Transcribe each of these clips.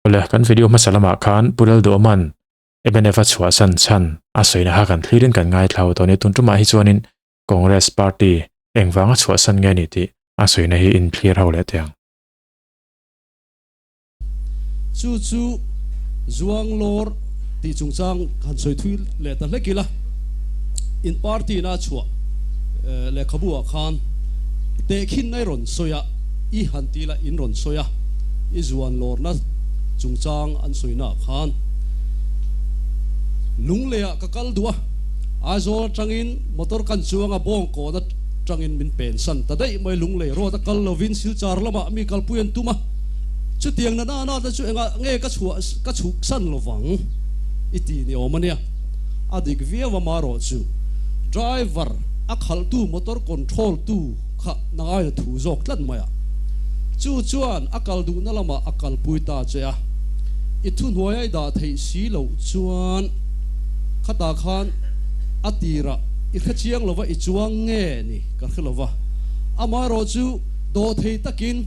Awle, kan video hmasa lamah khan Pu Lalduhawma'n MNF a chhuahsan chhan a sawina kha kan thlirin kan ngaithla ho tawh a ni. Tun tumah hi chuanin Congress party engvanga chhuahsan nge ni tih a sawina hi in thlir ho leh teh ang. Chu chu Zuanglawr tih chungchang han sawi thui leh ta hlek ila, in party na chhuah lehkhabu ah khan tehkhin na i rawn sawi a, i han ti ila in rawn sawi a, i zuanlawrna chungchang an sawi na ah khan Lunglei ah ka kal duh a, Aizawl atangin motor kan chuang a, Bawngkawn atangin min pensan ta daih mai, Lunglei road a kal lovin Silchar lamah mi kalpui an tum a. Chutiang na nana te chu engah nge ka chhuah ka chhuk san lovang i ti ni awm a nia. A dik viau a marawh chu driver a khalhtu motor control tu kha nangaina thu zawk tlat mai a. Chu chuan a kal duhna lamah a kalpui ta che a. I thuhnuai a i dah theih si loh chuan khatah khan a tirah i hrechiang lova i chuang nge ni ka hre lova. Amaherawh chu dawhthei takin.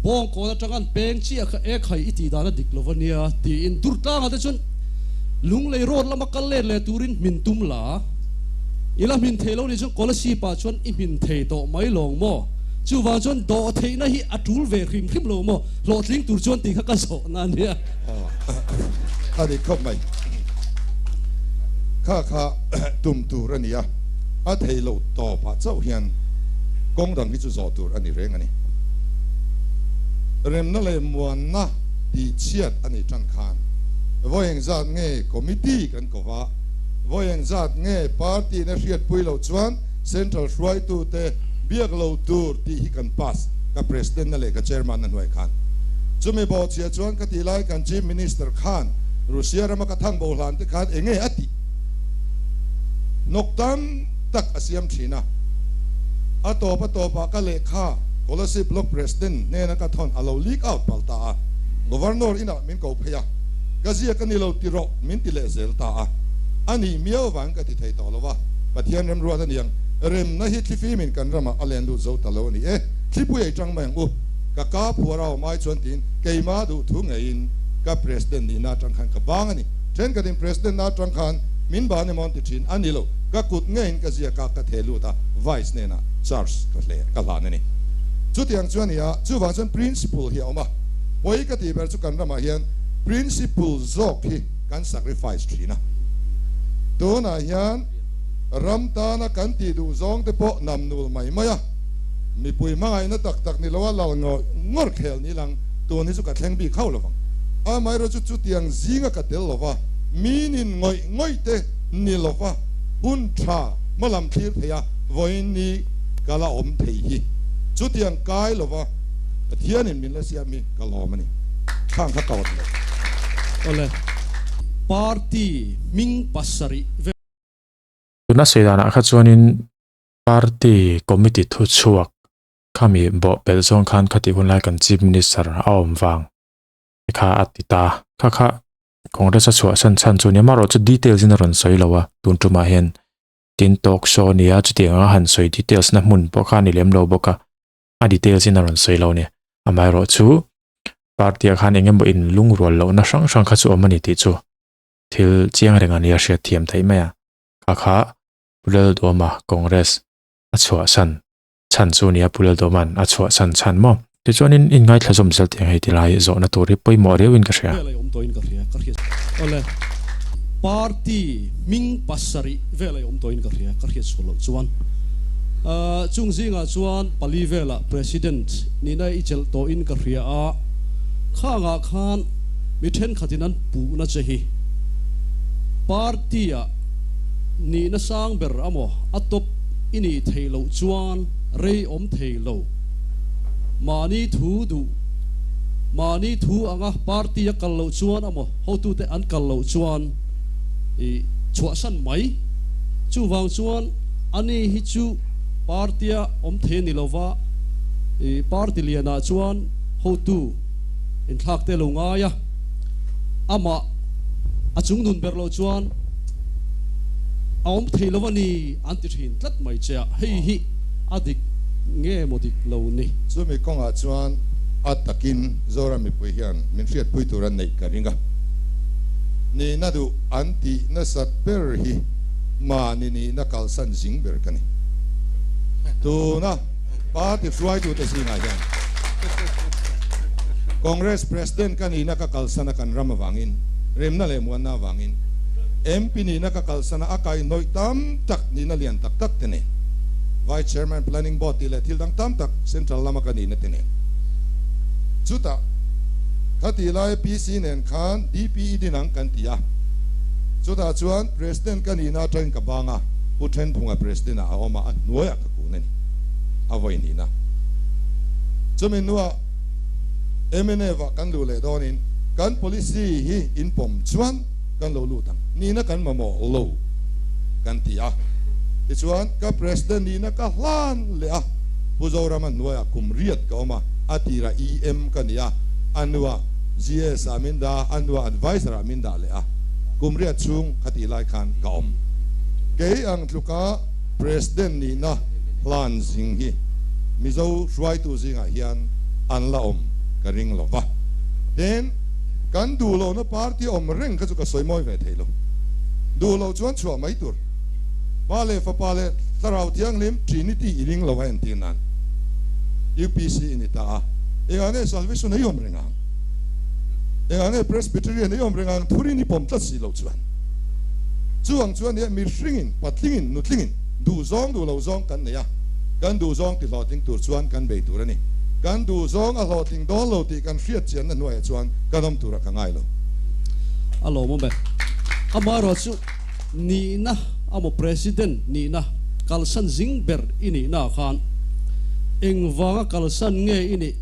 Bawngkawn atang an peng chiah kha e khai i tih dan a dik lo a nia tiin Durtlangah te chuan Lunglei road lama kal let leh turin hmin tum la. I la hmin thei lo nih chuan Kolasib ah chuan i hmin thei tawh mai lawng maw? Chuvang chuan dawh theihna hi a tul ve hrim hrim lo maw? Hlawhtling tur chuan tih kha ka zawhna a nia. A dik khawp mai. Kha kha tum tur a nia. A thei lo tawpah chauh hian kawng dang hi chu zawh tur a ni reng a ni. Remna leh muanna tih chhiat a nih tan khan vawi engzat nge committee kan ko va, vawi engzat nge party in a hriatpui loh chuan central hruaitute biak lo tur tih hi kan pass ka president na leh ka chairman na hnuai khan. Chumi bawhchhia chuan ka tih lai kan chief minister khan Russia rama ka thang bo hlan te khan enge a tih hnawk tam tak a siam thin a, a tawp a tawpah ka lehkha Kolasib Block President hnena ka thawn a lo leak out palh ta a, Governor inah min ko phei a, ka ziak a ni lo ti rawh min ti leh zel ta a, a nih miau vang ka ti thei tawh lo va, Pathian remruat a niang, remna hi thlifimin kan ramah a len lut zo ta lo a ni e, thlipui ei tang mai ang u, ka ka phuar a awm ai chuan tiin keima duh thu ngeiin ka President nihna atang khan ka bang a ni, thenkhatin President na atang khan min ban emaw an ti thin a ni lo, ka kut ngeiin ka ziak a, ka theh lut a, Vice hnenah charge ka hle ka hlan a ni. Chutiang chu a ni a, chuvang chuan principle hi a awm a, pawi ka tih ber chu kan ramah hian principle zawk hi kan sacrifice thin a. Tunah hian ram tana kan tih duh zawng te pawh nam nul mai mai a, mipui hmangaihna tak tak ni loa lal ngawih ngawr khel ni lang tun hi chu ka thleng bik hauh lovang. Amaherawhchu chu chutiang zinga ka tel lova, minin ngawih ngawih te ni lova hun tha hmalam thlir thei a, vawiin ni ka la awm thei hi chutiang kai lova Pathianin min la siam hi ka lawm a ni. Khang kha ka awt lo. Awle, party hming pasarih vel. Tuna sawi danah kha chuanin party committee thuchhuak khami bawhpelh zawng khan khatih hunlai kan chief minister a awm vang te kha a ti ta. Kha kha Congress a chhuahsan chhan chu nia amaherawhchu details in a rawn sawi lo a tun tumah hian. Tin talk show a nia, chutiang anga han sawi details na hmun pawh kha a ni lem lo bawk a, a details in a rawn sawi lo a ni. Amaherawh chu party ah khan eng emaw in lungrual lohna hrang hrang kha chu awm a ni tih chu thil chiang reng a nia hriat thiam theih mai a. Kha kha Pu Lalduama Congress a chhuahsan chhan chu a nia, Pu Lalduama'n a chhuahsan chhan maw? Tichuanin in ngaithla zawm zel tih ang hei ti lai zawhna tur hi pawimawh riauin ka hria. Vel a awm tawhin ka hria, ka hria. Awle, party hming pasarih vel a awm tawhin ka hria, ka hriat sual loh chuan. Chung zingah chuan pali velah President nihna i chelh tawhin ka hria a, khangah khan mi thenkhatin an puhna che hi party-ah nihna sang ber amaw a top i nih theih loh chuan rei awm thei lo. Mahni thu duh, mahni thu anga party a kal loh chuan amaw hotute an kal loh chuan i chhuahsan mai. Chuvang chuan ani hi chu party-a awm thei a ni lova, i party lianah chuan hotu inthlak te lo ngai a, amah a chungnun ber loh chuan a awm thei lo a ni an ti thin tlat mai che a, hei hi a dik. Nge maw dik lo ni? Chumi kawngah chuan A takin Zoram mipui hian min hriatpui tur an neih ka ring a. Nihna duh an tih nasat ber hi mahni nihna kalsan zing ber ka ni. Tuna party hruaitute zingah hian Congress President ka nihna ka kalsan a kan ram avangin, remna leh muanna avangin MP nihna ka kalsan a a kaihhnawih tam tak nihna lian tak tak te nen, Vice Chairman Planning Board tih leh thil dang tam tak Central lama ka nihna te nen. Chutah khatih lai PC nen khan DPE din ang kan ti a, chutah chuan President ka nihna atangin ka bang a, Pu Thenphunga President ah a awm a, a hnuaiah ka kun a ni, a vawi nihna. Chumi hnuah mnf ah kan luh leh dawnin kan policy hi inpawm chuan kan lo lut ang, nihna kan mamawh lo kan ti a. Tichuan ka President nihna ka hlan leh a, Pu Zorama hnuaiah kum riat ka awm a, a tirah EM ka ni a, a hnuah GS ah min dah a, a hnuah Advisor ah min dah leh a, kum riat chhung khatih lai khan ka awm. Kei ang tluka President nihna hlan zing hi Mizo hruaitu zingah hian an la awm ka ring lo va. Tin, kan duh lohna party awm reng kha chu ka sawi mawi ve thei lo. Duh loh chuan chhuah mai tur. Pa leh Fapa leh Thlarau Thianghlim, Trinity, i ring lo a entir nan UPC i ni ta a. Engah nge Salvation ei awm reng ang? Engah nge Presbyterian ei awm reng ang? Thurin i pawm tlat si loh chuan. Chu ang chuan nia mihringin, patlingin, nutlingin duhzawng duh lo zawng kan nei a. Kan duhzawng ti hlawhtling tur chuan kan bei tur a ni. Kan duhzawng a hlawhtling dawn lo tih kan hriat chianna hnuaiah chuan kan awm turah ka ngai lo. A lawmawm e. Amaherawhchu nihna amaw President nihna kalsan zing ber i nihna ah khan engvanga kalsan nge i nih,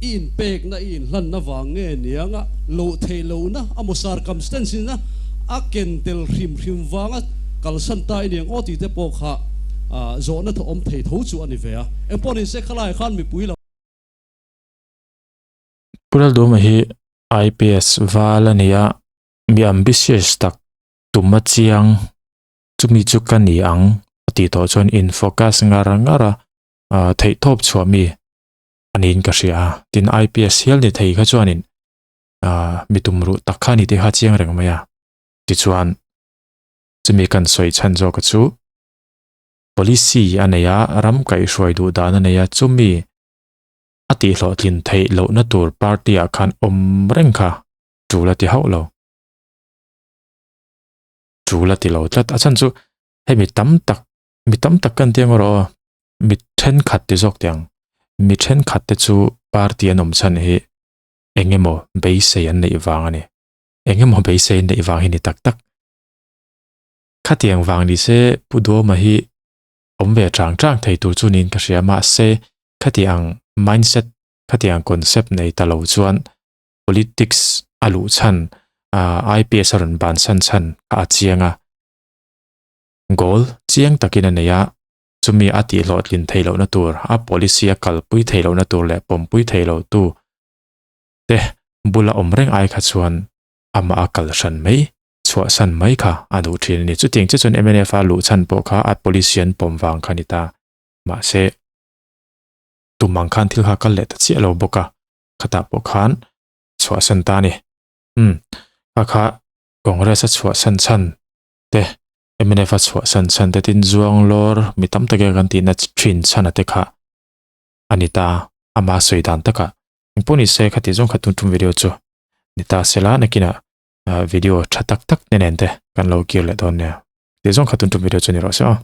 i inpekna, i inhlanna vang nge nianga loh theih lohna amaw circumstance ina a ken tel hrim hrim vanga kalsan ta i niang aw tih te pawh kha zawhna thaw awm thei tho chu a ni ve a. Engpawh ni se khalai khan mipui lo. Pu Lalduma hi IPS val a ni a, mi ambitious tak tum a chiang chumi chu ka ni ang a tih tawh chuan in focus ngar ngar a ah theihtawp chhuah mi a niin ka hria a tin IPS hial ni thei kha chuanin ah mi tum ruh tak kha a ni tih kha a chiang reng mai a tichuan chumi kan sawi chhan zawk chu policy a nei a ram kaihhruai duh dan a nei a chumi a tihhlawhtlin theih lohna tur party ah khan awm reng kha tul a ti hauh lo. Tul a ti lo tlat. A chhan chu hei mi tam tak, mi tam tak kan ti ang erawh aw, mi thenkhat ti zawk teh ang. Mi thenkhat te chu party an awm chhan hi eng emaw beisei an neih vang a ni. Eng emaw beisei an neih vang hi ni tak tak. Khatiang vang ni se Pu Duhawma hi awm ve chang chang thei tur chu niin ka hria mahse khatiang mindset, khatiang concept nei ta lo chuan politics a luh chhan IPS a rawn bansan chhan kha a chiang a, goal chiang takin a nei a, chumi a tihhlawhtlin theih lohna tur, a policy a kalpui theih lohna tur leh pawmpui theih loh tu te bula awm reng ai kha chuan amah a kal hran mai, chhuahsan mai kha a duh thin a ni. Chutiang che chuan mnf a luh chhan pawh kha a policy an pawm vang kha a ni ta. Mahse, tum ang khan thil kha a kal leh ta chiah lo bawk a. Khatah pawh khan chhuahsan ta a ni. Umm, kha kha Congress a chhuahsan chhan te, mnf a chhuahsan chhan te tin Zuanglawr mi tam tak e kan tihna thin chhan a te kha a ni ta, ama sawi dan takah. Engpawh ni se khati zawng kha tum tum video chu ni ta sela nakinah video tha tak tak te nen te kan lo kir leh dawn nia. Ti zawng kha tum tum video chu ni rawh se aw.